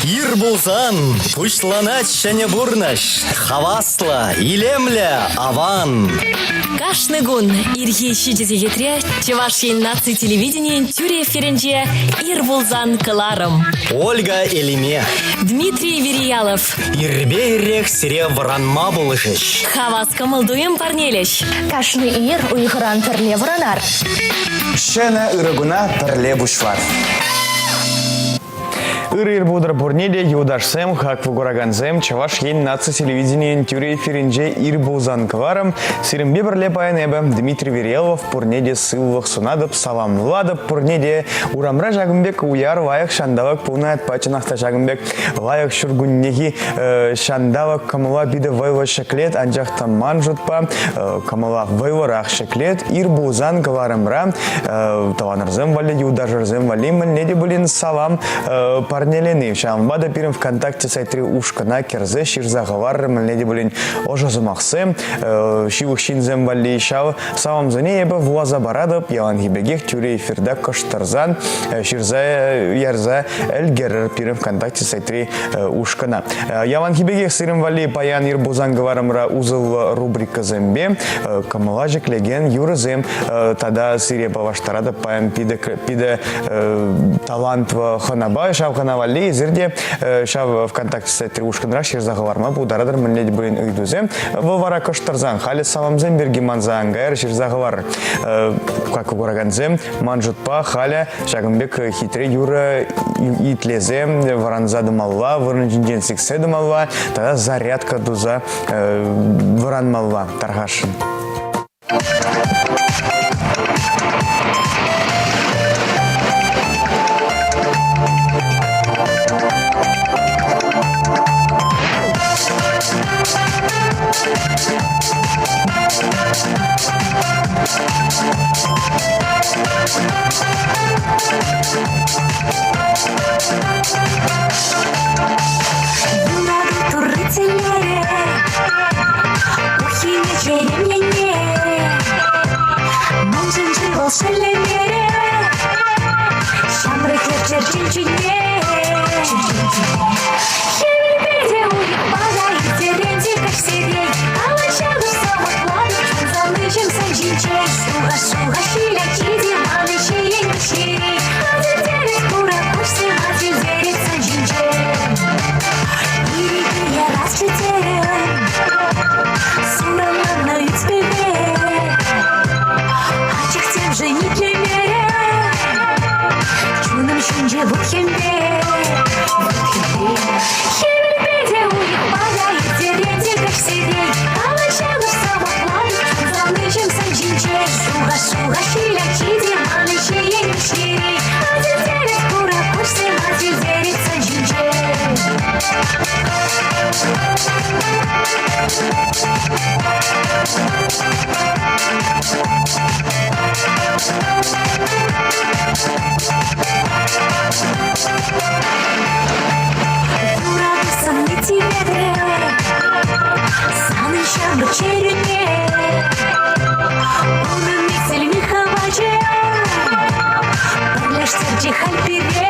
Ир пулсан пуҫланать ҫӗнӗ пурнӑҫ. Хаваслӑ, илемлӗ, аван. Кашни кун ирхи 7 сехетре Чӑваш Ен наци телевиденийӗн тӳрӗ эфирӗнче «Ир пулсан» кӑларӑм. Ольга Элиме. Дмитрий Вериялов. Ирпе ирех сире вӑранма пулӑшӗҫ. Хавас кӑмӑл-туйӑм парнелӗҫ. Кашни ир уйӑхран пӗрле вӑранар. Ҫӗнӗ ырӑ куна пӗрле пуҫлар. Ырӑ ир пултӑр пурне те, юлташсем, хаклӑ куракансем, Чӑваш Ен наци телевиденийӗн тӳрӗ эфирӗнче ир пулсан кӑларӑм. Сирӗнпе пӗрле паян эпӗ, Дмитрий Верелов, пурне те сывлӑх сунатӑп, саламлатӑп пурне те. Урамра ҫакӑн пек уяр лайӑх ҫанталӑк пулнӑ ятпа чӑнах та ҫакӑн пек лайӑх ҫуркуннехи ҫанталӑк кӑмӑла питӗ вӑйлӑ ҫӗклет, анчах та ман шутпа кӑмӑла вӑйлӑрах ҫӗклет. Ир пулсан кӑларӑмра тӑванӑрсем валли, юлташӑрсем валли мӗнле те пулин салам парнелени. Ҫавӑнпа та пирӗн ВКонтакте сайтри ушкӑна кӗрсе ҫырса хӑваррӑм мӗнле те пулин ӑшӑ сӑмахсем, ҫывӑх ҫынсем валли ҫав саламсене эпӗ вуласа паратӑп, яланхи пекех тӳрӗ эфирта кӑштӑрсан ҫырса ярса ӗлкӗрӗр пирӗн ВКонтакте сайтри ушкӑна. Яланхи пекех сирӗн валли паян ир пулсан кӑларӑмра усӑллӑ рубрикӑсемпе кӑмӑла ҫӗклекен юрӑсем тата сире паллаштаратӑп паян питӗ, питӗ талантлӑ хӑнапа. Ҫав хӑна валли эсир те ҫав ВКонтакте сайтри ушкӑнра ҫырса хӑварма пултаратӑр мӗнле те пулин ыйтусем. Вӑл вара кӑштӑрсан халӗ саламсем пирки манса ан кайӑр, ҫырса хӑварӑр. Как куракансем, ман шутпа халӗ ҫакӑн пек хитре юрӑ итлесе вӑранса тӑмалла, вырӑн ҫинчен сиксе тӑмалла тата зарядка туса вӑранмалла тархасшӑн. Юрату турри телее, Ухине черемлене, Мӗншӗн-ши вӑл шеллемерӗ, Ҫамрӑк хӗр черчен чунне? Хӗвелпе те уйӑхпа та ирттерен те каҫсерен Калаҫатӑп самантлатӑп чун сан ҫинчен. Шуха-шуха ҫилӗ те ман ҫийӗн ҫирен Асилтерет хура куҫсем асилтерет сан ҫинчен. Ирӗке ярасчӗ терӗм, суранланнӑ ӳт-пӗве. Ачах темшӗн итлемерӗм, чунӑм ҫинче вут-хӗмпе, вут-хӗмпе. Хӗвелпе те уйӑхпа та ирттерет те каҫсерен калаҫатӑп самантлатӑп чун сан ҫинчен. Шуха-шуха ҫил ачи те ман ҫийӗн ҫирен асилтерет хура куҫсем асилтерет сан ҫинчен. Юрату сӑнни тиветре, санӑн ҫамрӑк чӗрӳне. Унӑн иксӗлми хӑвачӗ пӗрлештерчӗ халь пире.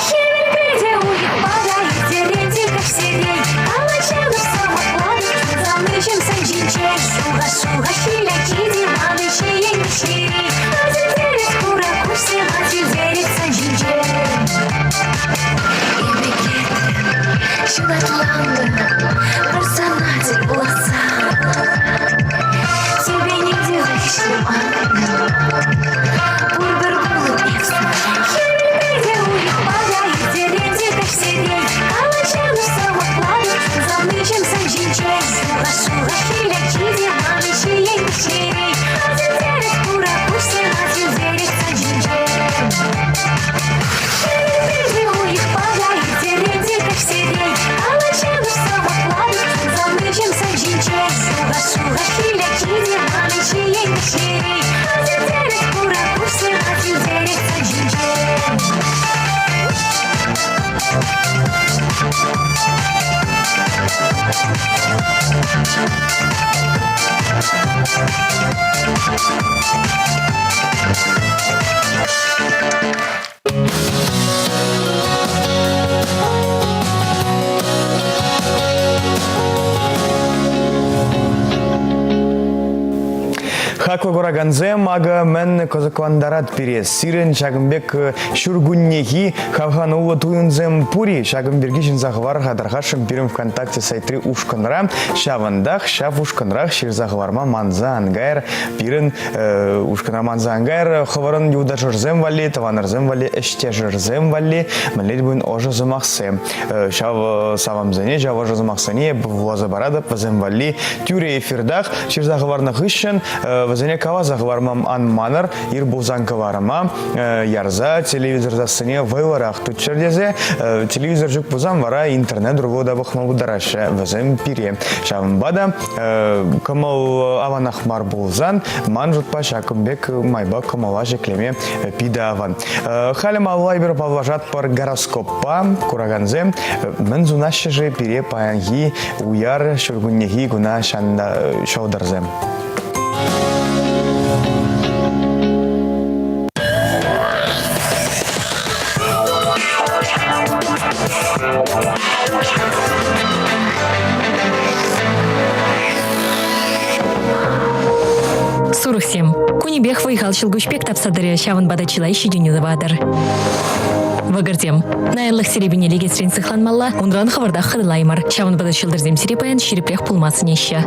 Хӗвелпе те уйӑхпа та ирттерен те каҫсерен калаҫатӑп самантлатӑп чун сан ҫинчен. Шуха-шуха ҫил ачи те манӑн ҫийӗн ҫирен асилтерет хура куҫсем асилтерет сан ҫинчен. Эпӗ кӗтрӗм, ҫунатлантӑм, пӗр сана тӗл пуласса. Тӳпене те вӗҫрӗм ангел, пурпӗр пулӑп эп сана. Хӗвелпе те уйӑхпа та ирттерен те каҫсерен калаҫатӑп самантлатӑп савниҫӗм сан ҫинчен. Шуха-шуха ҫил ачи те манӑн ҫийӗн вӗҫерет, асилтерет хура куҫсем асилтерет сан ҫинчен. Хӗвелпе уйӑхпа та ирттерен те каҫсерен калаҫатӑп самантлатӑп савниҫӗм сан ҫинчен. Шуха-шуха ҫил ачи те манӑн ҫийӗн вӗҫерет, асилтерет хура куҫсем асилтерет сан ҫинчен. Хаклӑ куракансем, акӑ мӗн кӑсӑклантарать пире. Сирӗн ҫакӑн пек ҫуркуннехи хавхануллӑ туйӑмсем пур-и? Ҫакӑн пирки ҫынса хӑвар-ха тархасшӑн пирӗн ВКонтакте сайтри ушкӑнра. Ҫавӑнтах ҫав ушкӑнрах ҫырса хӑварма манса ан кайӑр. Пирӗн ушкӑнра манса ан кайӑр. Хӑвӑрӑн юлташӑрсем валли, тӑванӑрсем валли, ӗҫтешӗрсем валли мӗнле те пулин ӑшӑ сӑмахсем. Ҫав саламсене, ҫав ӑшӑ сӑмахсене эп вуласа паратӑп вӗсем валли тӳрӗ эфиртах ҫырса хӑварнӑ хыҫҫӑн вӗсене каласа хӑварма ан манӑр, ир пулсан кӑларӑма ярса телевизор сассине вӑйлӑрах тытчӑр тесе телевизор ҫук пулсан вара интернет урлӑ та пӑхма пултараҫҫӗ вӗсем пире. Ҫавӑнпа та кӑмӑл аванах мар пулсан ман шутпа ҫакӑн пек майпа кӑмӑла ҫӗклеме питӗ аван. Халӗ малалла эпир паллашатпӑр гороскоппа. Куракансем мӗн сунаҫҫӗ-ши пире паянхи уяр ҫуркуннехи куна ҫӑлтӑрсем? Сурӑхсем. Кунӗпех вӑй-хал ҫӑлкуҫ пек тапса тӑрӗ, ҫавӑнпа та чылай ҫитӗнӳ тӑватӑр. Вӑкӑрсем. Наянлӑх серепине лекесрен сыхланмалла, унран хӑвӑртах хӑтӑлаймӑр. Ҫавӑнпа та ҫӑлтӑрсем сире паян ҫирӗпрех пулма сӗнеҫҫӗ.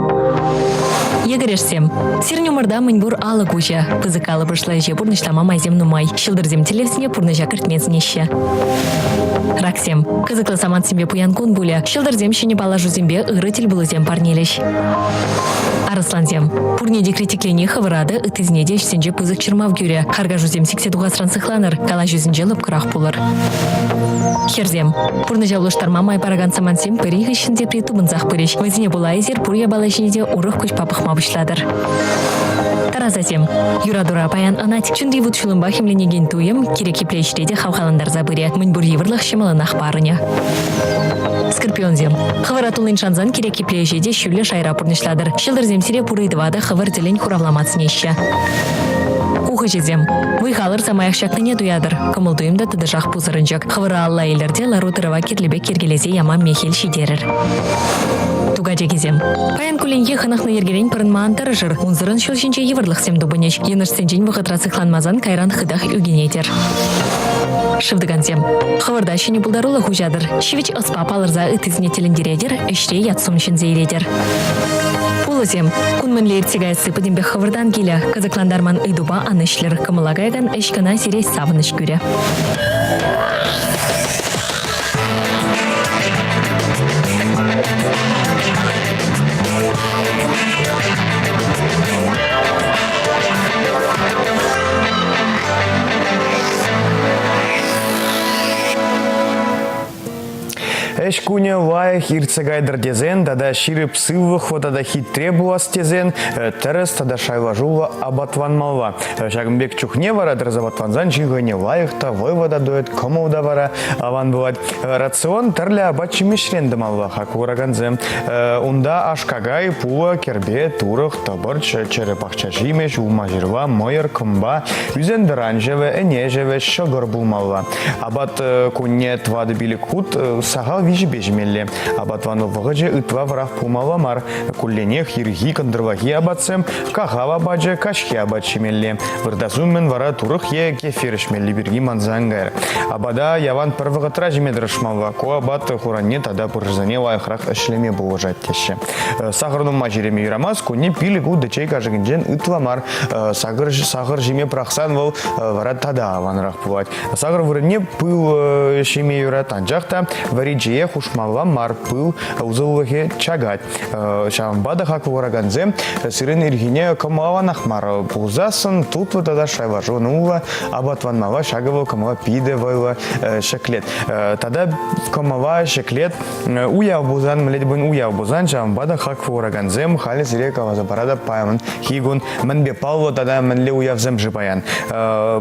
Йӗкӗрешсем. Сирӗн умӑрта мӗнпур алӑк уҫӑ. Пысӑк калӑпӑшлӑ ӗҫе пурнӑҫлама майсем нумай. Ҫӑлтӑрсем тӗллевсене пурнӑҫа кӗртме сӗнеҫҫӗ. Раксем. Кӑсӑклӑ самантсемпе пуян кун пулӗ. Ҫӑлтӑрсем ҫӗнӗ паллашусемпе ырӑ тӗлпулусем парнелӗҫ. Арӑслансем. Пурне те критиклени хӑвӑра та, ыттисене те ӗҫсенче пысӑк чӑрмав кӳрӗ. Харкашусем сиксе тухасран сыхланӑр, калаҫусенче лӑпкӑрах пулӑр. Хӗрсем. Пурнӑҫа улӑштарма май паракан самантсем пӗрин хыҫҫӑн тепри тупӑнсах пырӗҫ. Вӗсене пула эсир пур япала ҫине те урӑх куҫпа пӑхма пуҫлатӑр. Тарасасем. Юратура паян ӑнать. Чунри вут-ҫулӑмпа хӗмленекен туйӑм кирек епле ӗҫре те хавхалантарса пырӗ. Мӗнпур йывӑрлӑх ҫӑмӑллӑнах парӑнӗ. Скорпионсем. Хӑвӑра туллин шансан кирек епле ӗҫе те ҫӳллӗ шайра пурнӑҫлатӑр. Ҫӑлтӑрсем сире пур ыйтӑва та хӑвӑр тӗллӗн хуравлама сӗнеҫҫӗ. Ухӑҫӑсем. Вӑй-халӑр самаях чакнине туятӑр. Кӑмӑл-туйӑм та тӑтӑшах пусӑрӑнчӑк. Хӑвӑра алла илӗр те лару-тӑрӑва кирлӗ пек йӗркелесе яма мехел ҫитерӗр. Тукачакисем. Паян кулленхи хӑнӑхнӑ йӗркерен пӑрӑнма ан тӑрӑшӑр. Унсӑрӑн ҫул ҫинче йывӑрлӑхсем тупӑнӗҫ. Йӑнӑшсенчен вӑхӑтра сыхланмасан кайран хытах ӳкӗнетӗр. Шывтӑкансем. Хӑвӑрта ҫӗнӗ пултарулӑх уҫатӑр. Ҫивӗч ӑспа палӑрса ыттисене тӗлӗнтеретӗр, ӗҫре ят-сум ҫӗнсе илетӗр. Пулӑсем. Кун мӗнле иртсе каясси пӗтӗмпех хӑвӑртан килӗ. Кӑсӑклантарман ыйтупа ан ӗҫлӗр. Кӑмӑла каякан ӗҫ кӑна сире савӑнӑҫ кӳрӗ. Ӗҫ кунӗ лайӑх иртсе кайтӑр тесен тата ҫирӗп сывлӑхлӑ тата хитре пулас тесен тӗрӗс тата шайлашуллӑ апатланмалла. Ҫакӑн пек чухне вара тӗрӗс апатлансан ҫын хӑйне лайӑх та вӑйлӑ та туять, кӑмӑл та вара аван пулать. Рацион тӗрлӗ апат-ҫимӗҫрен тӑмалла, хак куракансем. Унта аш-какай, пулӑ, кӗрпе, турӑх, тӑпӑрч, чӗрӗ пахча ҫимӗҫ, улма-ҫырла, мӑйӑр, кӑмпа, ӳсен-тӑран ҫӑвӗ, ӗне ҫӑвӗ, ҫӑкӑр пулмалла. Апат кунне тӑватӑ-пилӗк хут сахал виҫепе ҫимелле. Апатлану вӑхӑчӗ ытла вӑрах пулмалла мар. Кулленех ирхи кӑнтӑрлахи апатсем, кахал апачӗ, каҫхи апат ҫимелле. Выртас умӗн вара турӑх е кефир ӗҫмелли пирки манса ан кайӑр. Апата ялан пӗр вӑхӑтра ҫиме тӑрӑшмалла. Ку апат хуранне тата пыршӑсене лайӑхрах ӗҫлеме пулӑшать теҫҫӗ. Сахӑр нумай ҫӳреме юрамасть, кунне пилӗк-ултӑ чей кашӑкӗнчен ытла мар. Сахӑр, сахӑр ҫиме пӑрахсан вӑл вара тата аванрах пулать. Сахӑр вырӑнне пыл ҫиме юрать, анчах та вӗри чее хушмалла мар, пыл усӑллӑхӗ чакать. Ҫавӑнпа та хаклӑ куракансем сирӗн ирхине кӑмӑлланах мар пулсассӑн тутлӑ тата шайлашуллӑ апатланмалла, ҫакӑ вӑл кӑмӑла питӗ вӑйлӑ ҫӗклет. Тата кӑмӑла ҫӗклет Уяв пулсан, мӗнле те пулин уяв пулсан, ҫавӑнпа та хак куракансем халӗ сире каласа паратӑп паянхи кун мӗнпе паллӑ тата мӗнле уявсем-ши паян.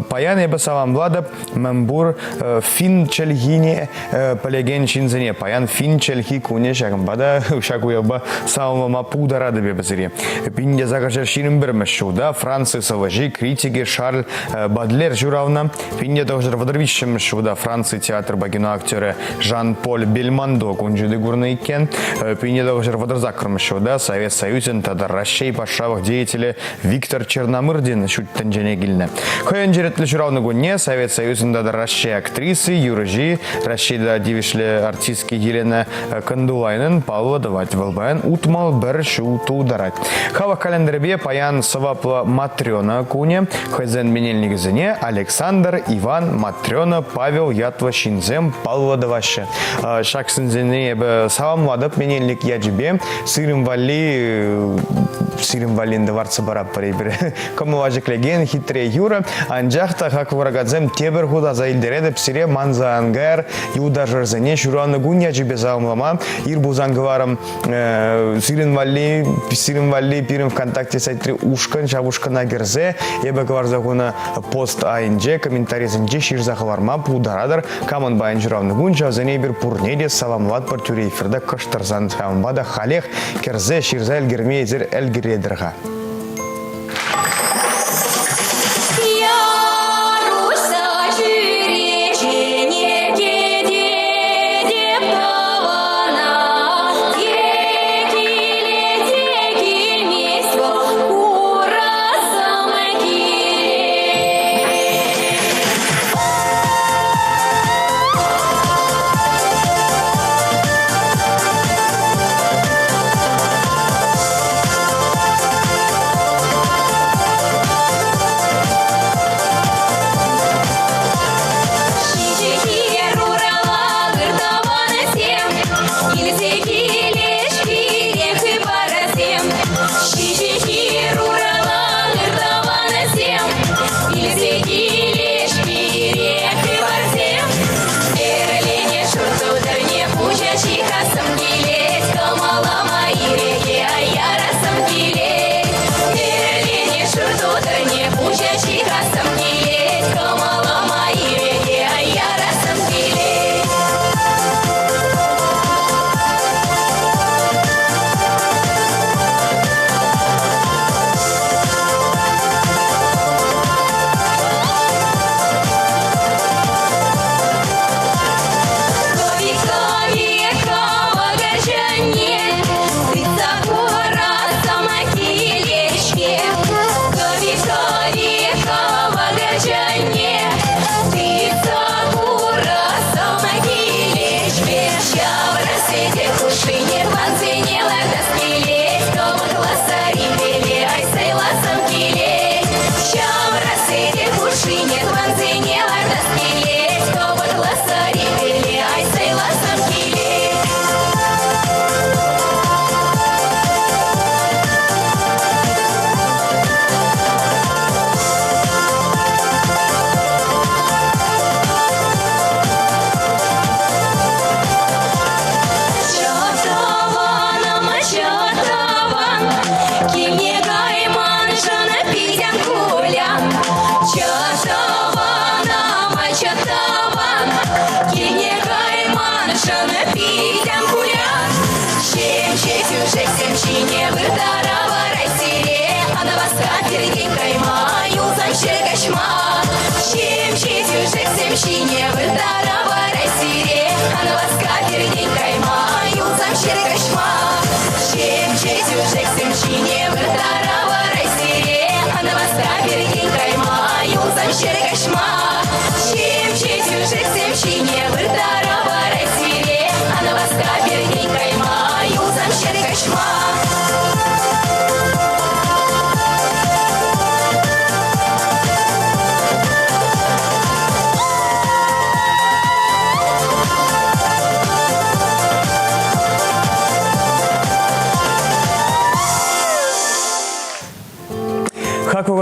Паян эпӗ саламлатӑп мӗнпур финн чӗлхине пӗлекен ҫынсене. Паян финн чӗлхи кунӗ ҫакӑнпа та ҫак уявпа саламлама пултаратӑп эпӗ сире. 1821 ҫулта Франци сӑвӑҫи, критикӗ Шарль Бадлер ҫуралнӑ. 1933 ҫулта Франци театрпа кино актерӗ Жан-Поль Бельмондо кун ҫути курнӑ иккен. 1938 ҫулта Совет Союзӗн тата Раҫҫей патшалӑх деятелӗ Виктор Черномырдин ҫут тӗнчене килнӗ. Хӑйӗн черетлӗ ҫуралнӑ кунне Совет Союзӗн тата Раҫҫей актриси, юрӑҫи, Раҫҫей тивӗҫлӗ артистки Елена Кандулайнӑн паллӑ тӑвать. Вӑл паян 61 ҫул тултарать. Халӑх календарӗпе паян сӑваплӑ Матрена кунӗ. Хӑйсен менелникӗсене Александр, Иван, Матрена, Павел ятлӑ ҫынсем паллӑ тӑваҫҫӗ. Ҫак сынсене эпӗ саламлатӑп менелник ячӗпе. Сирӗн валли сирӗн валли ӗнтӗ вартса паратпӑр эпир. Кӑмӑла ҫӗклекен хитре юрӑ. Анчах та хаклӑ куракансем тепӗр хут аса илтеретӗп сире манса ан кайӑр. Юлташӑрсене ҫуралнӑ кун ячӗпе саламлама ир пулсан кӑларӑм сирӗн валли сирӗн валли пирӗн ВКонтакте сайтри ушкӑн ҫав ушкӑна кӗрсе эпӗ кӑларса хунӑ пост айӗнче комментарисенче ҫырса хӑварма пултаратӑр. Камӑн паян ҫуралнӑ кун ҫавсене эпир пурне те саламлатпӑр тӳре эфирта кӑштӑрсан ҫавӑнпа та халех кӗрсе ҫырса ӗлкӗрме эсир ӗлкӗретӗр-ха.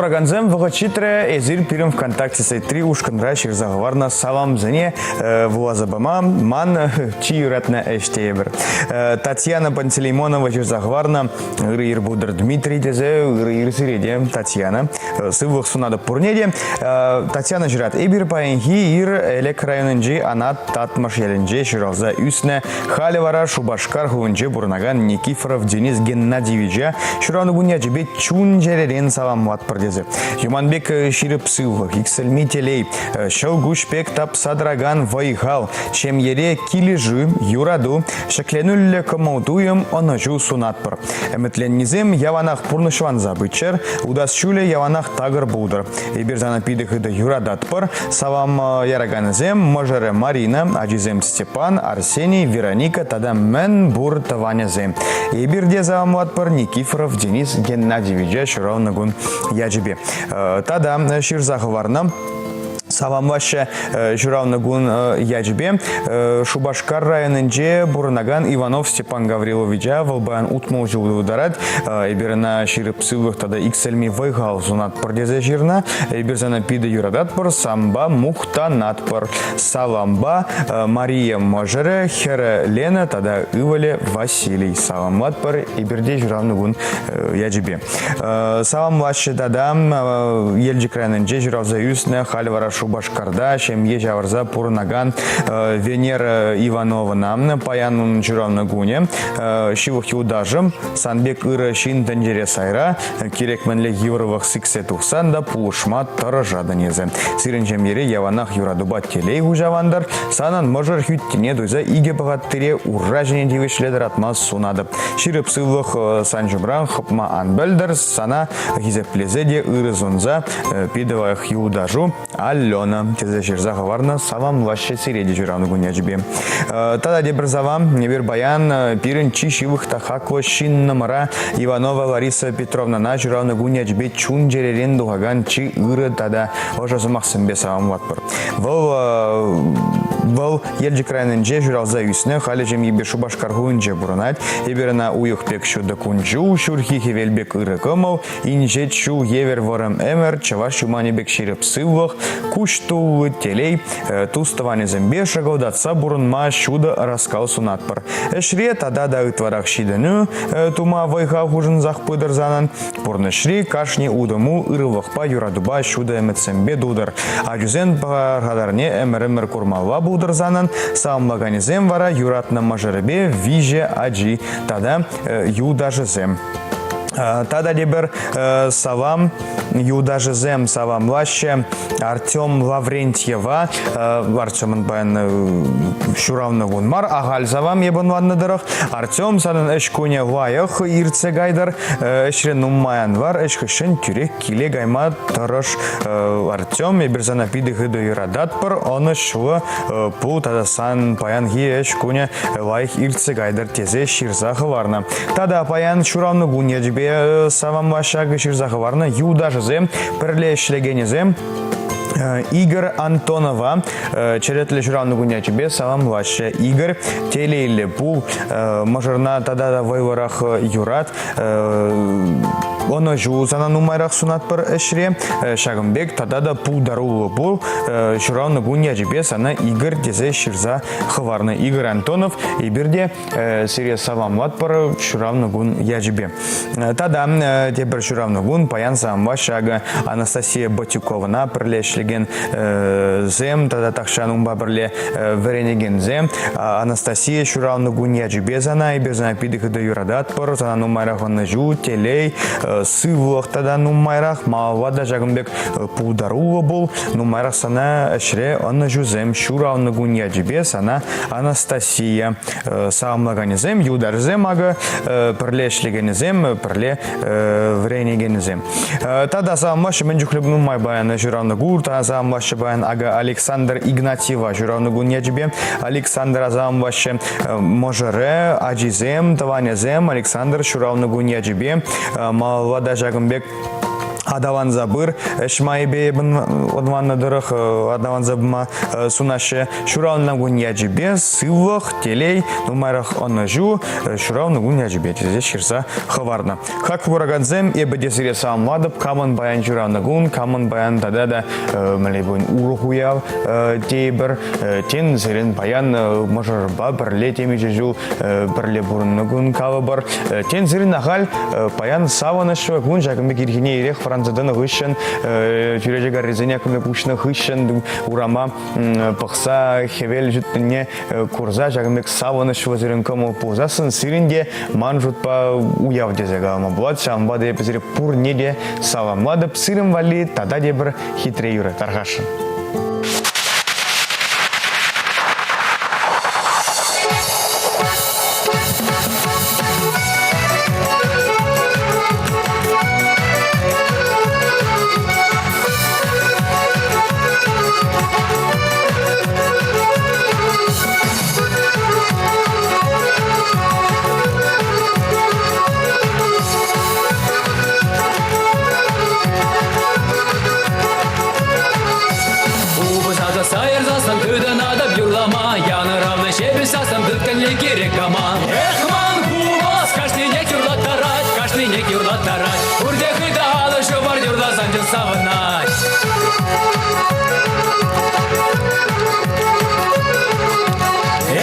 куракансем, вӑхӑт ҫитрӗ. Эсир пирӗн ВКонтакте сайтри ушкӑнра ҫырса хӑварнӑ саламсене вуласа пама ман чи юратнӑ ӗҫ тейӗпӗр. Татьяна Пантелеймонова ҫырса хӑварнӑ ырӑ ир пултӑр Дмитрий тесе ырӑ ир сире те, Татьяна. Сывлӑх сунатӑп пурне те. Татьяна ҫырать. Эпир паянхи ир Элек районӗнчи Анат Татмӑш ялӗнче ҫуралса ӳснӗ. Халӗ вара Шупашкар хулинче пурӑнакан Никифоров Денис Геннадьевича ҫуралнӑ кун ячӗпе чун-чӗререн саламлатпӑр тесе. Юман пек ҫирӗп сывлӑх, иксӗлми телей, ҫӑл куҫ пек тапса тӑракан вӑй-хал, ҫемьере килӗшӳ, юрату, ҫӗкленӳллӗ кӑмӑл-туйӑм, ӑнӑҫу сунатпӑр. Ӗмӗтленнисем яланах пурнӑҫланса пыччӑр, утас ҫулӗ яланах такӑр пултӑр. Эпир сана питӗ хытӑ юрататпӑр. Салам яраканӗсем мӑшӑрӗ Марина, ачисем Степан, Арсений, Вероника тата мӗн пур тӑванӗсем. Эпир те саламлатпӑр Никифоров Денис Геннадьевича ҫуралнӑ кун ячӗпе. Тата ҫырса хӑварнӑ Саламлаҫҫӗ ҫуралнӑ кун ячӗпе Шупашкар районӗнче пурӑнакан Иванов Степан Гавриловича вӑл паян 60 ҫул ытарать. Эпир ӑна ҫирӗп сывлӑх тата иксӗлми вӑй-хал сунатпӑр тесе ҫырнӑ. Эпир сана питӗ юрататпӑр, санпа мухтанатпӑр. Салампа Мария мӑшӑрӗ, хӗрӗ Лена тата ывӑлӗ Василий. Саламлатпӑр эпир те ҫуралнӑ кун ячӗпе. Саламлаҫҫӗ тата Елчӗк районӗнче ҫуралса ӳснӗ, халь вара Шупашкарта ҫемье ҫавӑрса пурӑнакан Венера Ивановӑна паян унӑн ҫуралнӑ кунӗ. Ҫывӑх юлташӑм, сан пек ырӑ ҫын тӗнчере сайра, кирек мӗнле йывӑрлӑх сиксе тухсан та пулӑшма тӑрӑшатӑн эсӗ. Сирӗн ҫемьере яланах юратупа телей хуҫалантӑр, санӑн мӑшӑр хӳттине туйса икӗ пӑхаттире ура ҫине тивӗҫлӗ тӑратма сунатӑп. Ҫирӗп сывлӑх сан ҫумран хӑпма ан пӗлтӗр, сана хисеплесе те ырӑ сунса питӗ лайӑх юлташу Алена тесе ҫырса хӑварнӑ саламлаҫҫӗ сире те ҫуралнӑ кун ячӗпе. Тата тепӗр салам эпир паян пирӗн чи ҫывӑх та хаклӑ ҫыннӑмӑра Иванова Лариса Петровнана ҫуралнӑ кун ячӗпе чун-чӗререн тухакан чи ырӑ тата ӑшӑ сӑмахсемпе саламлатпӑр. Вӑл вӑл Елчӗк районӗнче ҫуралса ӳснӗ, халӗ ҫемйипе Шупашкар хулинче пурӑнать. Эпир ӑна уйӑх пек ҫутӑ кун-ҫул, ҫурхи хӗвел пек ырӑ кӑмӑл, инҫет ҫул евӗр вӑрӑм ӗмӗр, чӑваш юманӗ пек ҫирӗп сывлӑх, куҫ тулли телей, тус-тӑванӗсемпе шӑкӑлтатса пурӑнма ҫутӑ ӑраскал сунатпӑр. Ӗҫре тата та ытларах ҫитӗнӳ тума вӑй-хал хушӑнсах пытӑр санӑн. Пурнӑҫри кашни утӑму ырӑлӑхпа, юратупа, ҫутӑ ӗмӗтсемпе тутӑр. Ачусен пархатарне ӗмӗр-ӗмӗр курмалла пултӑр санӑн. Саламлаканӗсем вара юратнӑ мӑшӑрӗпе виҫӗ ачи тата юлташӗсем. Тата тепӗр салам юлташӗсем саламлаҫҫӗ Артем Лаврентьева. Артемӑн паян ҫуралнӑ кун мар, ахаль салам эп ӑнланнӑ тӑрӑх. Артем, санӑн ӗҫ кунӗ лайӑх иртсе кайтӑр. Ӗҫре нумай ан вар, ӗҫ хыҫҫӑн тӳрех киле кайма тӑрӑш. Артем, эпир сана питӗ хытӑ юрататпӑр, ӑнӑҫлӑ пул тата сан паянхи ӗҫ кунӗ лайӑх иртсе кайтӑр тесе ҫырса хӑварнӑ. Тата паян ҫуралнӑ кун ячӗпе саламлаҫҫӗ акӑ ҫырса хӑварнӑ юлташӗсем, пӗрле ӗҫлекенӗсем Игорь Антонова черетлӗ ҫуралнӑ кун ячӗпе саламлаҫҫӗ. Игорь, телейлӗ пул, мӑшӑрна тата та вӑйлӑрах юрат. Ӑнӑҫу сана нумайрах сунатпӑр ӗҫре. Ҫакӑн пек тата та пултаруллӑ пул. Ҫуралнӑ кун ячӗпе сана Игорь тесе ҫырса хӑварнӑ. Игорь Антонов, эпир те сире саламлатпӑр ҫуралнӑ кун ячӗпе. Тата тепӗр ҫуралнӑ кун паян саламлаҫ ҫакӑ Анастасия Батюковӑна пӗрле ӗҫлекенсем тата тахҫан унпа пӗрле вӗренекенсем. Анастасия ҫуралнӑ кун ячӗпе сана эпир сана питӗ хытӑ юрататпӑр, сана нумайрах ӑнӑҫу, телей, сывлӑх тата нумайрах малалла та ҫакӑн пек пултаруллӑ пул, нумайрах сана ӗҫре ӑнӑҫусем ҫуралнӑ кун ячӗпе сана Анастасия саламлаканӗсем, юлташӗсем акӑ, пӗрле ӗҫлекенӗсем, пӗрле вӗренекенӗсем. Тата саламлаҫҫӗ мӗн чухлӗ нумай паян ҫуралнӑ кун, тата саламлаҫҫӗ паян акӑ Александр Игнатьева ҫуралнӑ кун ячӗпе. Александра саламлаҫҫӗ мӑшӑрӗ, ачисем, тӑванӗсем Александр ҫуралнӑ кун ячӗпе. Малалла та ҫакӑн пек. Аталанса пыр, ӗҫ майӗпе ӑнланнӑ тӑрӑх аталанса пыма сунаҫҫӗ. Ҫуралнӑ кун ячӗпе сывлӑх, телей, нумайрах ӑнӑҫу, ҫуралнӑ кун ячӗпе тесе ҫырса хӑварнӑ. Хак куракансем, эпӗ те сире саламлатӑп. Камӑн паян ҫуралнӑ кун, камӑн паян тата та мӗнле пулин урӑх уяв тейӗпӗр. Тен, сирӗн паян мӑшӑрпа пӗрле темиҫе ҫул пӗрле пурӑннӑ кун калӑпӑр. Тен, сирӗн ахаль паян савӑнӑҫлӑ кун ҫакӑн пек ирхине ирех вӑранса тӑнӑ хыҫҫӑн чӳрече каррисене кӗме пуҫнӑ хыҫҫӑн урама пӑхса хӗвел ҫуттине курса ҫакӑн пек савӑнӑҫлӑ сирӗн кӑмӑл пулсассӑн сирӗн те ман шутпа уяв тесе калама пулать. Ҫавӑнпа та эпӗ сире пурне те саламлатӑп. Сирӗн валли тата тепӗр хитре юрӑ тархасшӑн. Упӑсаса сайӑрсассӑн тытӑнатӑп юрлама, Янӑравлӑ ҫепӗҫ сассӑм тыткӑнли кирек кама. Эх, ман пулас кашнинех юрлаттарать, кашнинех юрлаттарать. Пурте хытӑ алӑ ҫупар юрласан чун савӑнать.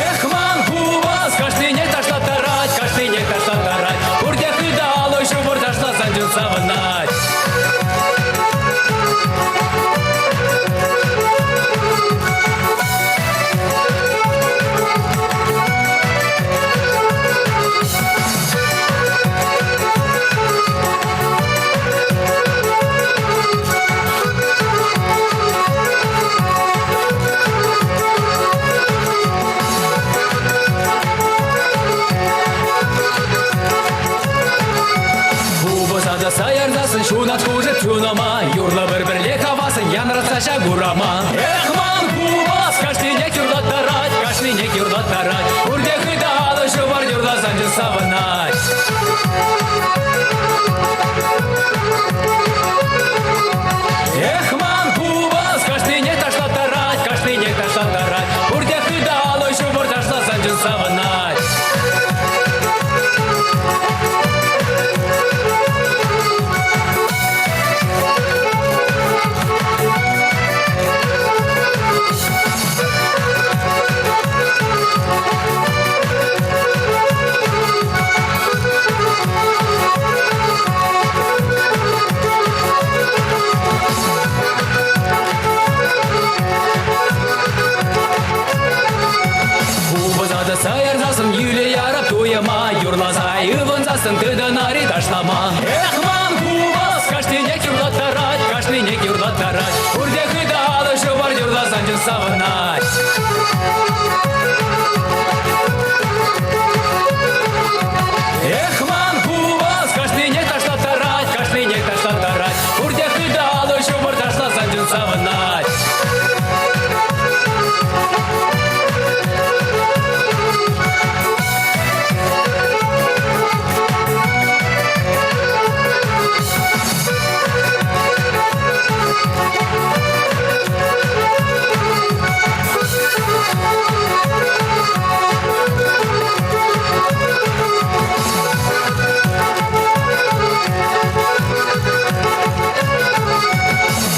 Эх, ман пулас кашнинех ташлаттарать, кашнинех ташлаттарать. Пурте хытӑ алӑ ҫупӑр ташласан чун савӑнать. Купӑса тӑсса ярсассӑн ҫунат хушӑп чунӑма, Юрлӑ пӗр-пӗрле хавассӑн янратса ҫак урама. Эх, ман купӑс кашнинех юрлаттарать, кашнинех юрлаттарать. Пурте хытӑ алӑ ҫупар юрласан чун савӑнать. Эх, ман купӑс кашнинех ташлаттарать, кашнинех ташлаттарать. Пурте хытӑ алӑ ҫупӑр ташласан чун савӑнать. Купӑса тӑсса ярсассӑн йӳле ярап туйӑма, Юрласа ывӑнсассӑн тытӑнари ташлама. Эх, ман купӑс кашнинех юрлаттарать, кашнинех юрлаттарать. Пурте хытӑ алӑ ҫупар юрласан чун савӑнать. Эх, ман купӑс кашнинех ташлаттарать, кашнинех ташлаттарать. Пурте хытӑ алӑ ҫупӑр ташласан чун савӑнать.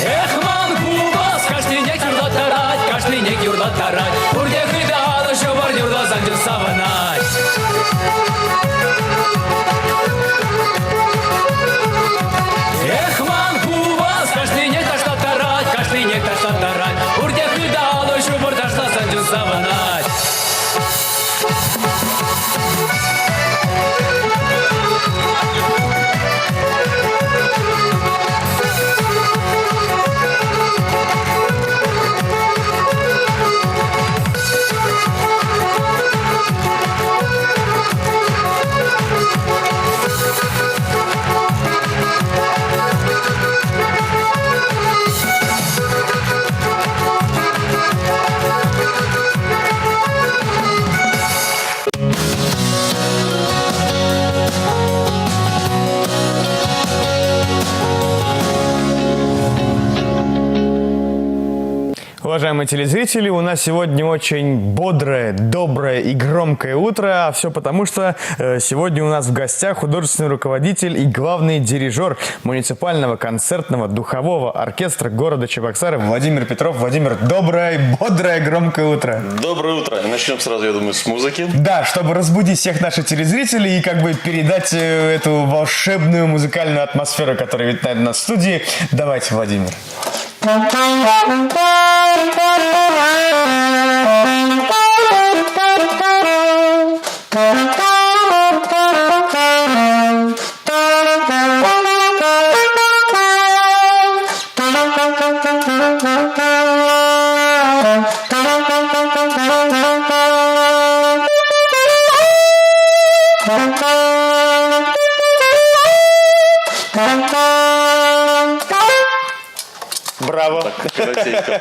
Эх, ман купӑс кашнинех юрлаттарать, кашнинех юрлаттарать. Пурте хытӑ алӑ ҫупӑр юрласан чун савӑнать. Эх, ман купӑс кашнинех ташлаттарать, кашнинех ташлаттарать. Пурте хытӑ алӑ ҫупӑр ташласан чун савӑнать. уважаемые телезрители. У нас сегодня очень бодрое, доброе и громкое утро. А все потому, что сегодня у нас в гостях художественный руководитель и главный дирижер муниципального концертного духового оркестра города Чебоксары Владимир Петров. Владимир, доброе, бодрое, громкое утро. Доброе утро. Начнем сразу, я думаю, с музыки. Да, чтобы разбудить всех наших телезрителей и как бы передать эту волшебную музыкальную атмосферу, которая витает на студии. Давайте, Владимир. Браво. Коротенько.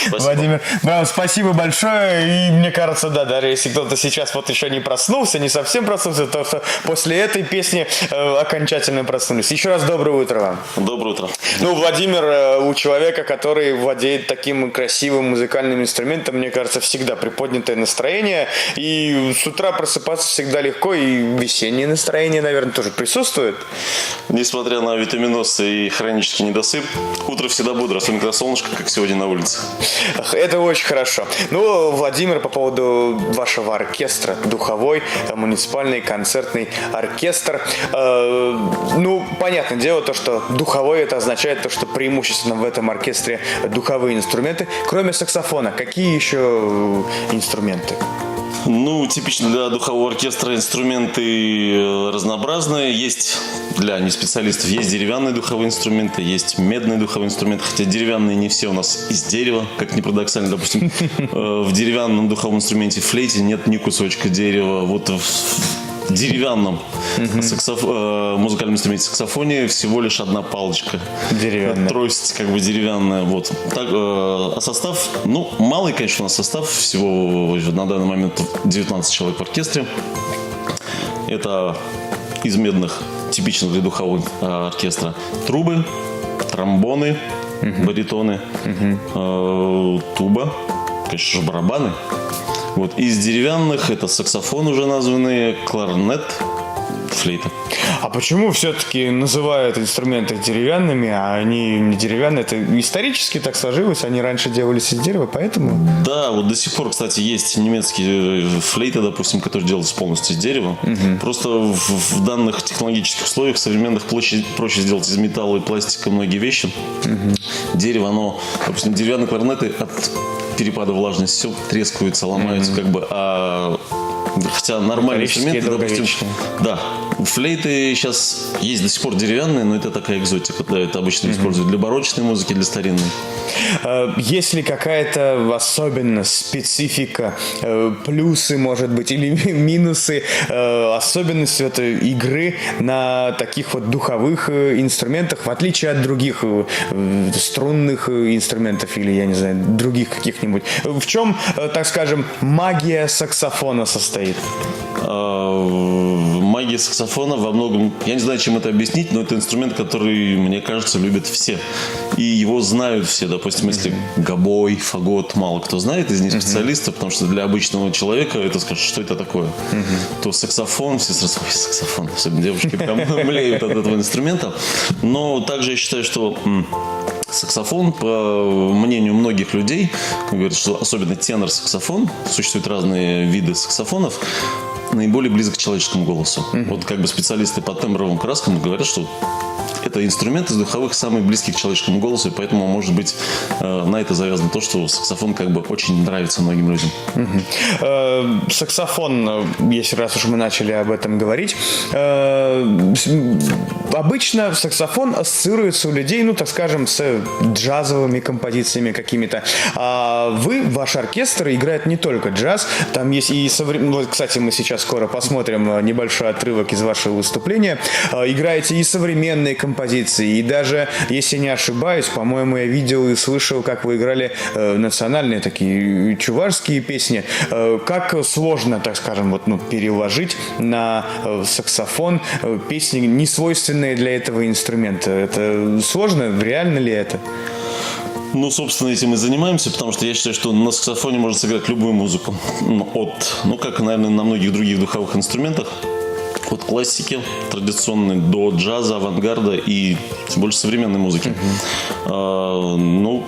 Спасибо. Владимир, браво, спасибо большое. И мне кажется, да, даже если кто-то сейчас вот еще не проснулся, не совсем проснулся, то что после этой песни окончательно проснулись. Еще раз доброе утро вам. Доброе утро. Ну, Владимир, у человека, который владеет таким красивым музыкальным инструментом, мне кажется, всегда приподнятое настроение. И с утра просыпаться всегда легко, и весеннее настроение, наверное, тоже присутствует. Несмотря на витаминоз и хронический недосып, утро всегда бодро, особенно когда солнышко, как сегодня на улице. Это очень хорошо. Ну, Владимир, по поводу вашего оркестра, духовой, муниципальный концертный оркестр. Ну, понятное дело, то, что духовой, это означает то, что преимущественно в этом оркестре духовые инструменты. Кроме саксофона, какие еще инструменты? Ну, типично для духового оркестра инструменты разнообразные. Есть для неспециалистов, есть деревянные духовые инструменты, есть медные духовые инструменты. Хотя деревянные не все у нас из дерева, как ни парадоксально. Допустим, в деревянном духовом инструменте флейте нет ни кусочка дерева. Вот в деревянном музыкальном инструменте саксофоне всего лишь одна палочка. Деревянная. Трость как бы деревянная. Вот. Так, а состав, ну, малый, конечно, у нас состав. Всего на данный момент 19 человек в оркестре. Это из медных, типичных для духового оркестра, трубы, тромбоны, баритоны, туба, конечно же, барабаны. Вот. Из деревянных это саксофон уже названный, кларнет, флейта. А почему все-таки называют инструменты деревянными, а они не деревянные? Это исторически так сложилось, они раньше делались из дерева, поэтому... Да, вот до сих пор, кстати, есть немецкие флейты, допустим, которые делаются полностью из дерева. Просто в данных технологических условиях современных проще сделать из металла и пластика многие вещи. Дерево, оно, допустим, деревянные кларнеты от перепада влажности все трескаются, ломаются, как бы, а хотя нормальные инструменты, допустим, да, флейты сейчас есть до сих пор деревянные, но это такая экзотика, да, это обычно используют для барочной музыки, для старинной. Есть ли какая-то особенность, специфика, плюсы, может быть, или минусы, особенности этой игры на таких вот духовых инструментах, в отличие от других струнных инструментов или, я не знаю, других каких-нибудь? В чем, так скажем, магия саксофона состоит? Магия саксофона во многом, я не знаю, чем это объяснить, но это инструмент, который, мне кажется, любят все. И его знают все. Допустим, если гобой, фагот, мало кто знает из неспециалистов, потому что для обычного человека это скажет, что это такое. То саксофон, все сразу, ой, саксофон, особенно девушки прям млеют от этого инструмента. Но также я считаю, что саксофон, по мнению многих людей, говорят, что особенно тенор-саксофон, существуют разные виды саксофонов, наиболее близок к человеческому голосу. Вот как бы специалисты по тембровым краскам говорят, что это инструмент из духовых самый близкий к человеческому голосу, и поэтому, может быть, на это завязано то, что саксофон как бы очень нравится многим людям. Саксофон, если раз уж мы начали об этом говорить, обычно саксофон ассоциируется у людей, ну, так скажем, с джазовыми композициями какими-то. А вы, ваш оркестр, играет не только джаз, там есть и современные... Вот, кстати, мы сейчас скоро посмотрим небольшой отрывок из вашего выступления. Играете и современные композиции, и даже, если не ошибаюсь, по-моему, я видел и слышал, как вы играли национальные такие чувашские песни. Как сложно, так скажем, вот, ну, переложить на саксофон песни, не свойственные для этого инструмента? Это сложно? Реально ли это? Ну, собственно, этим и занимаемся, потому что я считаю, что на саксофоне можно сыграть любую музыку. От, ну, как, наверное, на многих других духовых инструментах, от классики традиционной до джаза, авангарда и больше современной музыки. А, ну,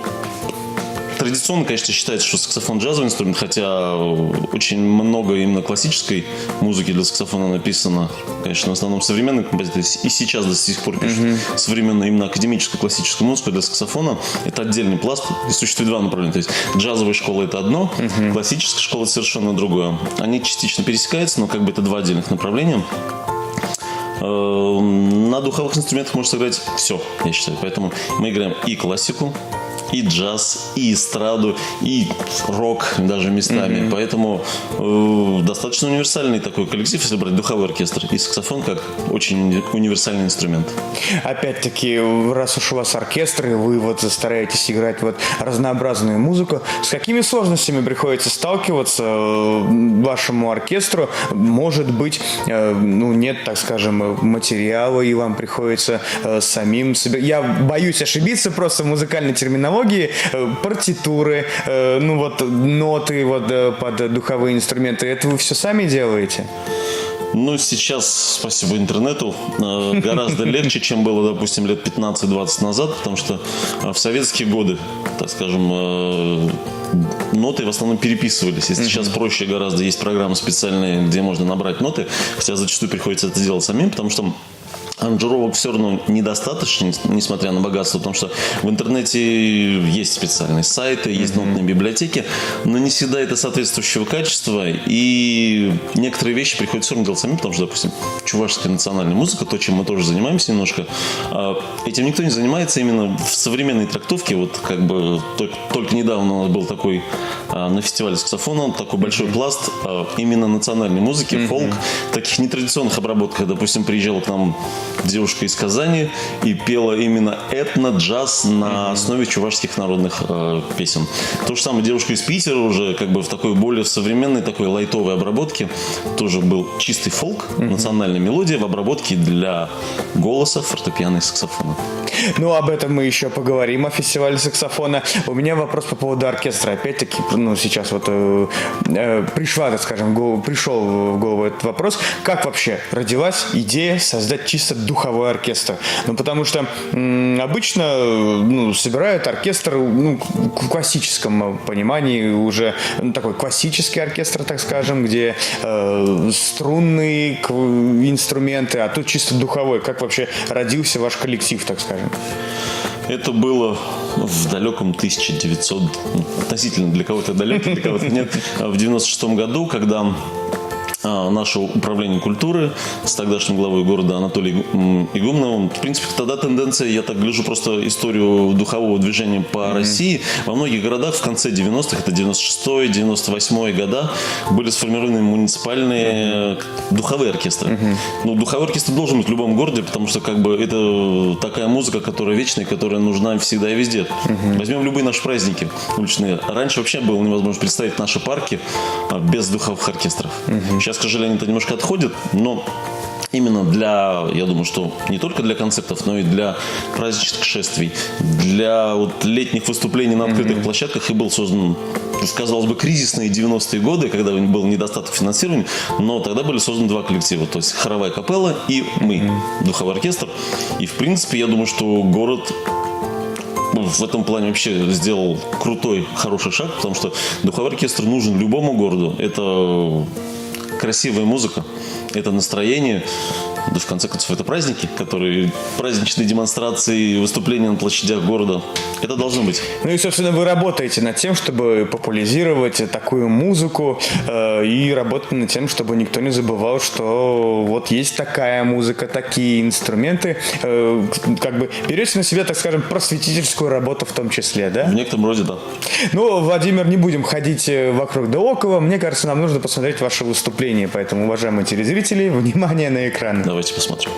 традиционно, конечно, считается, что саксофон джазовый инструмент, хотя очень много именно классической музыки для саксофона написано. Конечно, в основном современные композиторы и сейчас до сих пор пишут современную именно академическую классическую музыку для саксофона. Это отдельный пласт. И существует два направления. То есть джазовая школа это одно, классическая школа совершенно другое. Они частично пересекаются, но как бы это два отдельных направления. На духовых инструментах можно сыграть все, я считаю. Поэтому мы играем и классику, и джаз, и эстраду, и рок даже местами. Поэтому достаточно универсальный такой коллектив, если брать духовой оркестр. И саксофон как очень универсальный инструмент. Опять-таки, раз уж у вас оркестр, и вы вот стараетесь играть вот разнообразную музыку, с какими сложностями приходится сталкиваться вашему оркестру? Может быть, ну, нет, так скажем, материала, и вам приходится самим себе... Я боюсь ошибиться просто в музыкальной терминологии, партитуры, ну вот ноты вот под духовые инструменты. Это вы все сами делаете? Ну, сейчас, спасибо интернету, гораздо легче, чем было, допустим, лет 15-20 назад, потому что в советские годы, так скажем, ноты в основном переписывались. Если сейчас проще гораздо, есть программы специальные, где можно набрать ноты, хотя зачастую приходится это делать самим, потому что аранжировок все равно недостаточно, несмотря на богатство, потому что в интернете есть специальные сайты, есть нотные библиотеки, но не всегда это соответствующего качества, и некоторые вещи приходится все равно делать самим, потому что, допустим, чувашская национальная музыка, то, чем мы тоже занимаемся немножко, этим никто не занимается именно в современной трактовке. Вот как бы только недавно у нас был такой на фестивале саксофона такой большой пласт именно национальной музыки, фолк, таких нетрадиционных обработках. Допустим, приезжала к нам девушка из Казани и пела именно этно-джаз на основе чувашских народных песен. То же самое девушка из Питера уже как бы в такой более современной, такой лайтовой обработке. Тоже был чистый фолк, национальная мелодия в обработке для голоса, фортепиано и саксофона. Ну, об этом мы еще поговорим, о фестивале саксофона. У меня вопрос по поводу оркестра. Опять-таки, ну, сейчас вот пришла, так скажем, пришел в голову этот вопрос. Как вообще родилась идея создать чисто духовой оркестр? Ну, потому что обычно ну, собирают оркестр, ну, в классическом понимании уже, ну, такой классический оркестр, так скажем, где струнные инструменты, а тут чисто духовой. Как вообще родился ваш коллектив, так скажем? Это было в далеком 1900, относительно для кого-то далекий, для кого-то нет, в 96 году, когда наше управление культуры с тогдашним главой города Анатолием Игумновым. В принципе, тогда тенденция, я так гляжу просто историю духового движения по России, во многих городах в конце 90-х, это 96-й, 98-й года, были сформированы муниципальные духовые оркестры. Ну, духовой оркестр должен быть в любом городе, потому что как бы это такая музыка, которая вечная, которая нужна всегда и везде. Возьмем любые наши праздники уличные. Раньше вообще было невозможно представить наши парки без духовых оркестров. Сейчас, к сожалению, это немножко отходит, но именно для, я думаю, что не только для концертов, но и для праздничных шествий, для вот летних выступлений на открытых площадках и был создан, казалось бы, кризисные 90-е годы, когда был недостаток финансирования, но тогда были созданы два коллектива, то есть хоровая капелла и мы, духовой оркестр. И, в принципе, я думаю, что город в этом плане вообще сделал крутой, хороший шаг, потому что духовой оркестр нужен любому городу. Это красивая музыка, это настроение, да, в конце концов, это праздники, которые праздничные демонстрации, выступления на площадях города. Это должно быть. Ну и, собственно, вы работаете над тем, чтобы популяризировать такую музыку и работать над тем, чтобы никто не забывал, что вот есть такая музыка, такие инструменты. Как бы берете на себя, так скажем, просветительскую работу в том числе, да? В некотором роде, да. Ну, Владимир, не будем ходить вокруг да около. Мне кажется, нам нужно посмотреть ваше выступление. Поэтому, уважаемые телезрители, внимание на экран. Давайте посмотрим.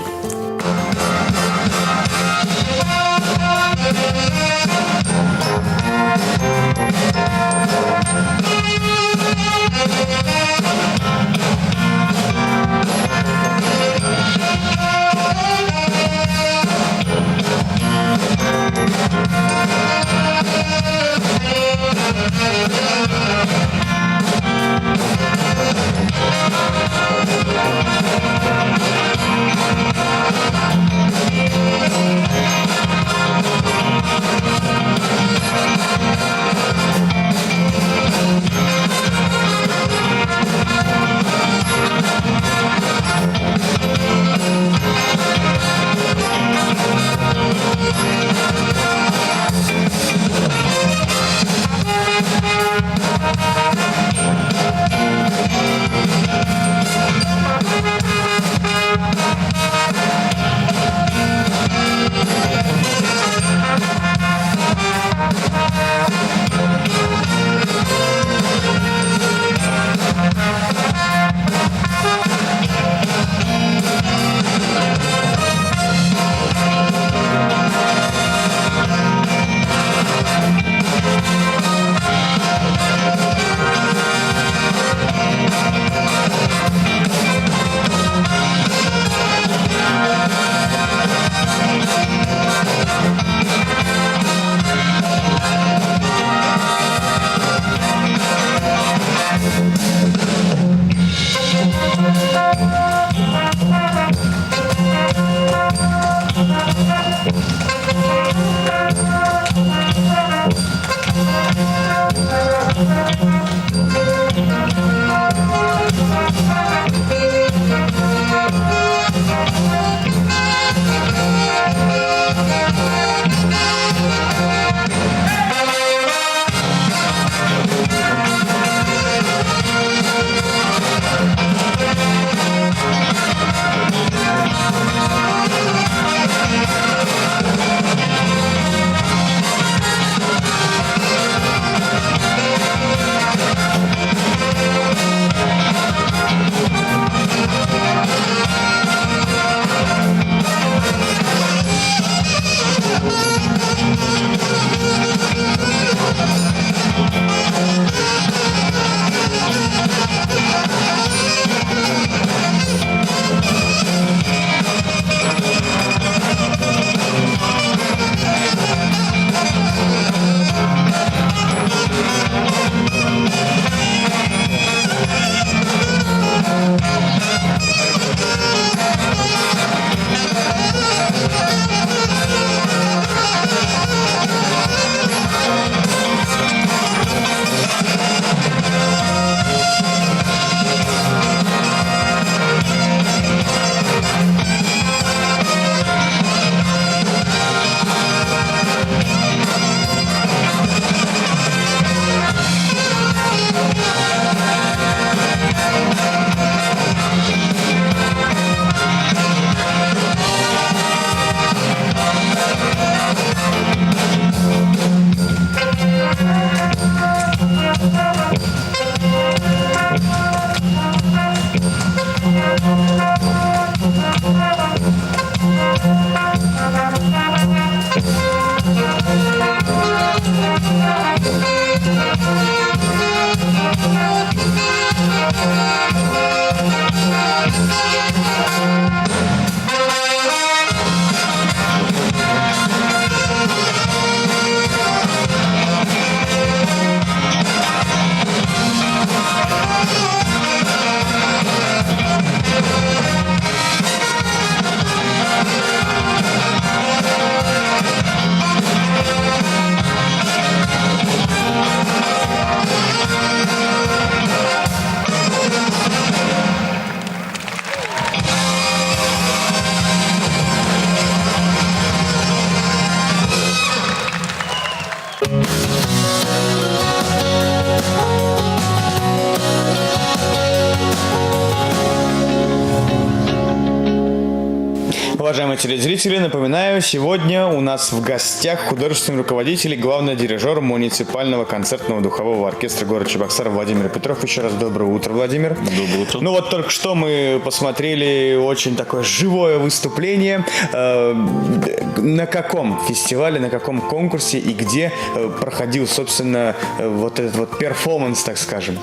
Уважаемые телезрители, напоминаю, сегодня у нас в гостях художественный руководитель и главный дирижер муниципального концертного духового оркестра города Чебоксар Владимир Петров. Еще раз доброе утро, Владимир. Доброе утро. Ну вот только что мы посмотрели очень такое живое выступление. На каком фестивале, на каком конкурсе и где проходил, собственно, вот этот вот перформанс, так скажем?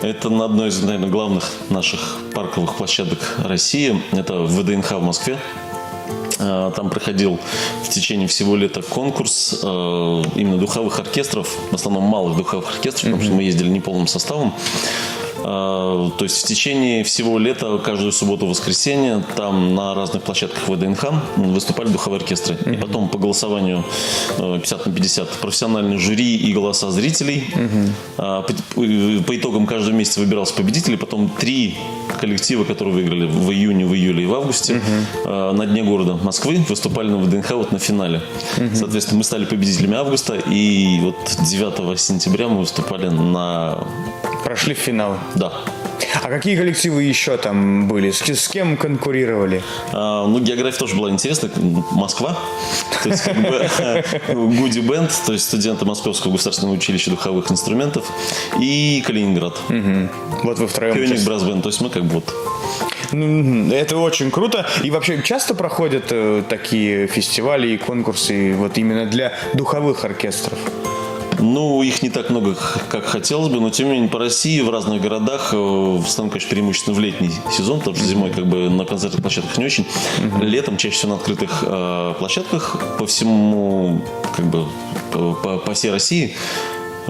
Это на одной из, наверное, главных наших парковых площадок России. Это ВДНХ в Москве. Там проходил в течение всего лета конкурс именно духовых оркестров, в основном малых духовых оркестров, потому что мы ездили неполным составом. То есть в течение всего лета, каждую субботу-воскресенье, там на разных площадках ВДНХ выступали духовые оркестры. И потом по голосованию 50 на 50 профессиональный жюри и голоса зрителей. По итогам каждого месяца выбирался победитель. И потом 3 коллектива, которые выиграли в июне, в июле и в августе, на дне города Москвы выступали на ВДНХ вот на финале. Соответственно, мы стали победителями августа, и вот 9 сентября мы выступали на... Прошли в финал. Да. А какие коллективы еще там были? С кем конкурировали? Ну, география тоже была интересна. Москва. То есть, как бы, Гуди Бенд, то есть студенты Московского государственного училища духовых инструментов, и Калининград. Вот вы втроем. Кёниг Брас Бенд, то есть мы как бы вот... Это очень круто. И вообще часто проходят такие фестивали и конкурсы вот именно для духовых оркестров? Ну, их не так много, как хотелось бы, но тем не менее по России в разных городах, в основном, конечно, преимущественно в летний сезон, потому что зимой как бы на концертных площадках не очень. Летом чаще всего на открытых площадках по всему, как бы, по всей России.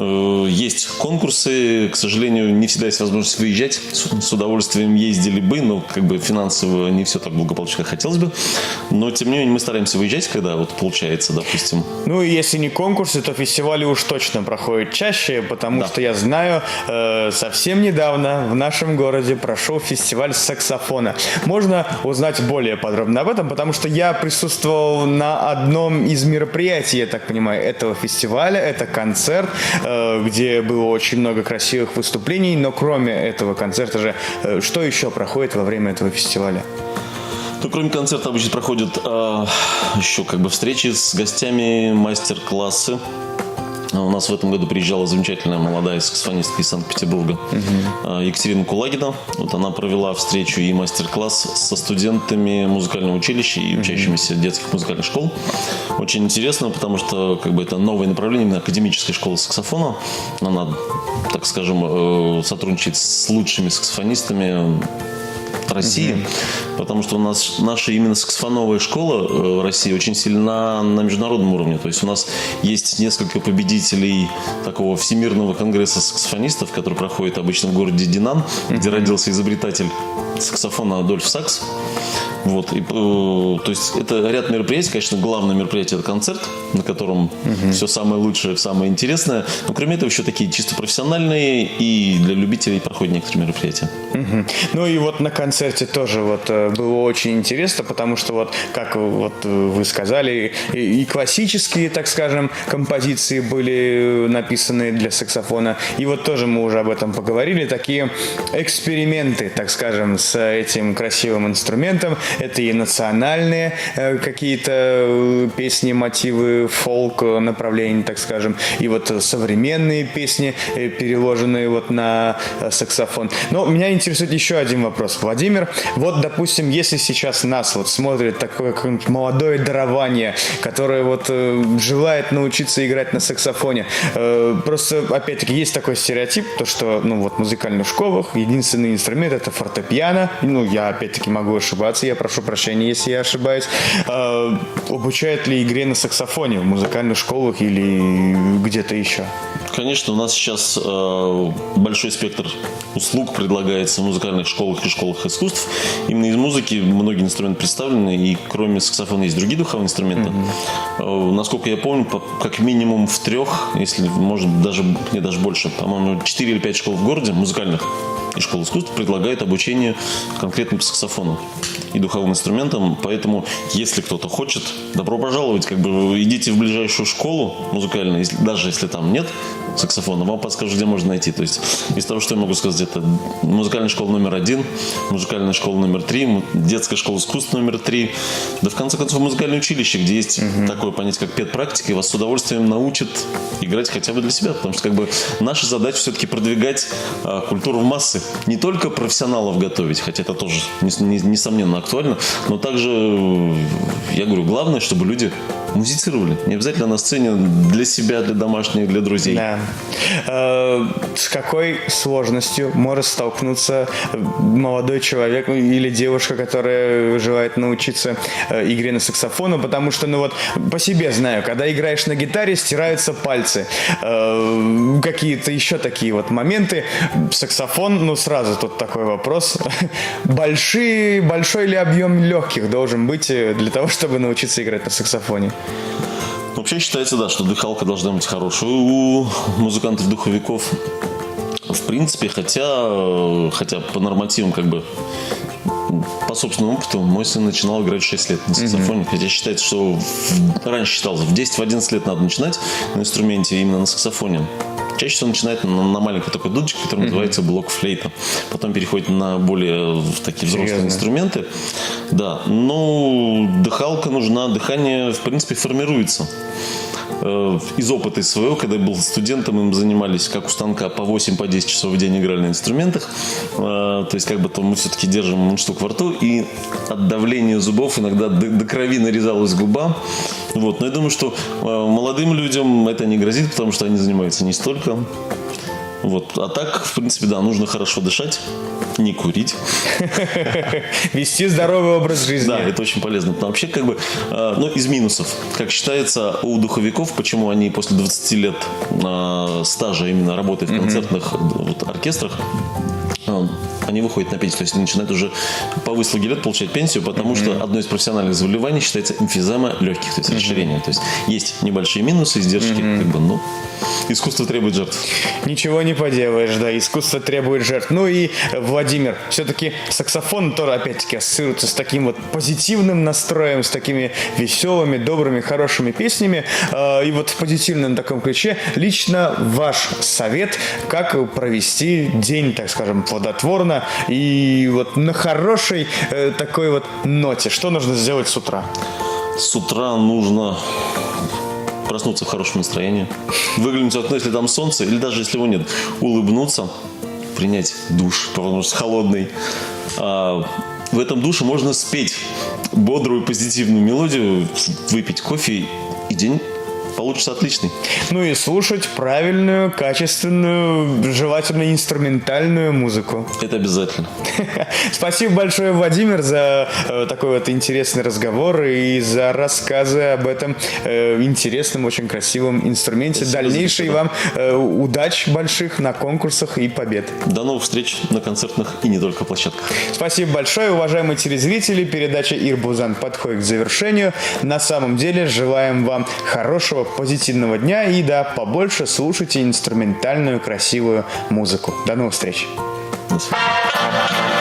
Есть конкурсы, к сожалению, не всегда есть возможность выезжать. С удовольствием ездили бы, но как бы финансово не все так благополучно, как хотелось бы. Но, тем не менее, мы стараемся выезжать, когда вот получается, допустим. Ну и если не конкурсы, то фестивали уж точно проходят чаще, потому что я знаю, совсем недавно в нашем городе прошел фестиваль саксофона. Можно узнать более подробно об этом, потому что я присутствовал на одном из мероприятий, я так понимаю, этого фестиваля. Это концерт, где было очень много красивых выступлений, но кроме этого концерта же, что еще проходит во время этого фестиваля? Ну, кроме концерта обычно проходят еще как бы встречи с гостями, мастер-классы. У нас в этом году приезжала замечательная молодая саксофонистка из Санкт-Петербурга Екатерина Кулагина. Вот она провела встречу и мастер-класс со студентами музыкального училища и учащимися детских музыкальных школ. Очень интересно, потому что как бы это новое направление именно академической школы саксофона. Она, так скажем, сотрудничает с лучшими саксофонистами России, потому что у нас наша именно саксофоновая школа в России очень сильна на международном уровне. То есть у нас есть несколько победителей такого всемирного конгресса саксофонистов, который проходит обычно в городе Динан, где родился изобретатель саксофона Адольф Сакс. Вот. И, то есть это ряд мероприятий. Конечно, главное мероприятие – это концерт, на котором все самое лучшее, самое интересное. Но кроме этого еще такие чисто профессиональные и для любителей проходят некоторые мероприятия. Ну и вот на концерте тоже вот было очень интересно, потому что вот, как вот вы сказали, и классические, так скажем, композиции были написаны для саксофона. И вот тоже мы уже об этом поговорили. Такие эксперименты, так скажем, с этим красивым инструментом. Это и национальные какие-то песни, мотивы, фолк направления, так скажем, и вот современные песни, переложенные вот на саксофон. Но меня интересует еще один вопрос. Владимир, вот, допустим, если сейчас нас вот смотрит такое молодое дарование, которое вот желает научиться играть на саксофоне, просто, опять-таки, есть такой стереотип, то, что, ну, вот в музыкальных школах единственный инструмент – это фортепиано. Ну, я, опять-таки, могу ошибаться, я прошу прощения, если я ошибаюсь. Обучают ли игре на саксофоне в музыкальных школах или где-то еще? Конечно, у нас сейчас большой спектр услуг предлагается в музыкальных школах и школах искусств. Именно из музыки многие инструменты представлены, и кроме саксофона есть другие духовые инструменты. Насколько я помню, как минимум в трех, если может даже, не даже больше, по-моему, 4 или 5 школ в городе музыкальных и школ искусств предлагают обучение конкретно по саксофону и духовым инструментам. Поэтому, если кто-то хочет, добро пожаловать. Как бы идите в ближайшую школу музыкальную, даже если там нет саксофона, вам подскажут, где можно найти. То есть из того, что я могу сказать, это музыкальная школа номер 1, музыкальная школа номер 3, детская школа искусств номер 3, да в конце концов музыкальное училище, где есть такое понятие, как педпрактика, и вас с удовольствием научат играть хотя бы для себя, потому что как бы наша задача все-таки продвигать культуру в массы, не только профессионалов готовить, хотя это тоже несомненно актуально, но также, я говорю, главное, чтобы люди музицировали. Не обязательно на сцене для себя, для домашних, для друзей. Да. С какой сложностью может столкнуться молодой человек или девушка, которая желает научиться игре на саксофоне? Потому что, ну вот, по себе знаю, когда играешь на гитаре, стираются пальцы. Какие-то еще такие вот моменты. Саксофон, ну сразу тут такой вопрос. Большой ли объем легких должен быть для того, чтобы научиться играть на саксофоне? Вообще считается, да, что дыхалка должна быть хорошей у музыкантов-духовиков. В принципе, хотя по нормативам, как бы, по собственному опыту, мой сын начинал играть в 6 лет на саксофоне. Хотя считается, что раньше считалось, в 10-11 лет надо начинать на инструменте, именно на саксофоне. Чаще всего начинает на маленькой такой дудочке, которая называется блок-флейта. Потом переходит на более такие взрослые Серьезно? инструменты. Да, но дыхалка нужна, дыхание, в принципе, формируется. Из опыта своего, когда я был студентом, им занимались как у станка по 8, по 10 часов в день играли на инструментах. То есть как бы то мы все-таки держим мундштук во рту, и от давления зубов иногда до крови нарезалась губа. Вот. Но я думаю, что молодым людям это не грозит, потому что они занимаются не столько. Вот. А так, в принципе, да, нужно хорошо дышать, не курить. Вести здоровый образ жизни. Да, это очень полезно. Но вообще, как бы, ну, из минусов, как считается у духовиков, почему они после 20 лет стажа именно работы в концертных оркестрах, они выходят на пенсию, то есть они начинают уже по выслуге лет получать пенсию, потому что одно из профессиональных заболеваний считается эмфизема легких, то есть расширение. То есть есть небольшие минусы, издержки, как бы, ну, искусство требует жертв. Ничего не поделаешь, да, искусство требует жертв. Ну и, Владимир, все-таки саксофон тоже, опять-таки, ассоциируется с таким вот позитивным настроем, с такими веселыми, добрыми, хорошими песнями. И вот в позитивном таком ключе лично ваш совет, как провести день, так скажем, плодотворно и вот на хорошей такой вот ноте. Что нужно сделать с утра? С утра нужно проснуться в хорошем настроении, выглянуть в окно, если там солнце, или даже если его нет, улыбнуться, принять душ, потому что холодный. В этом душе можно спеть бодрую позитивную мелодию, выпить кофе, и день получится отличный. Ну и слушать правильную, качественную, желательно инструментальную музыку. Это обязательно. Спасибо большое, Владимир, за такой вот интересный разговор и за рассказы об этом интересном, очень красивом инструменте. Спасибо за Дальнейшей беседу. вам удач больших на конкурсах и побед. До новых встреч на концертных и не только площадках. Спасибо большое, уважаемые телезрители. Передача Ир Булсан подходит к завершению. На самом деле, желаем вам хорошего, позитивного дня и, да, побольше слушайте инструментальную красивую музыку. До новых встреч. До свидания.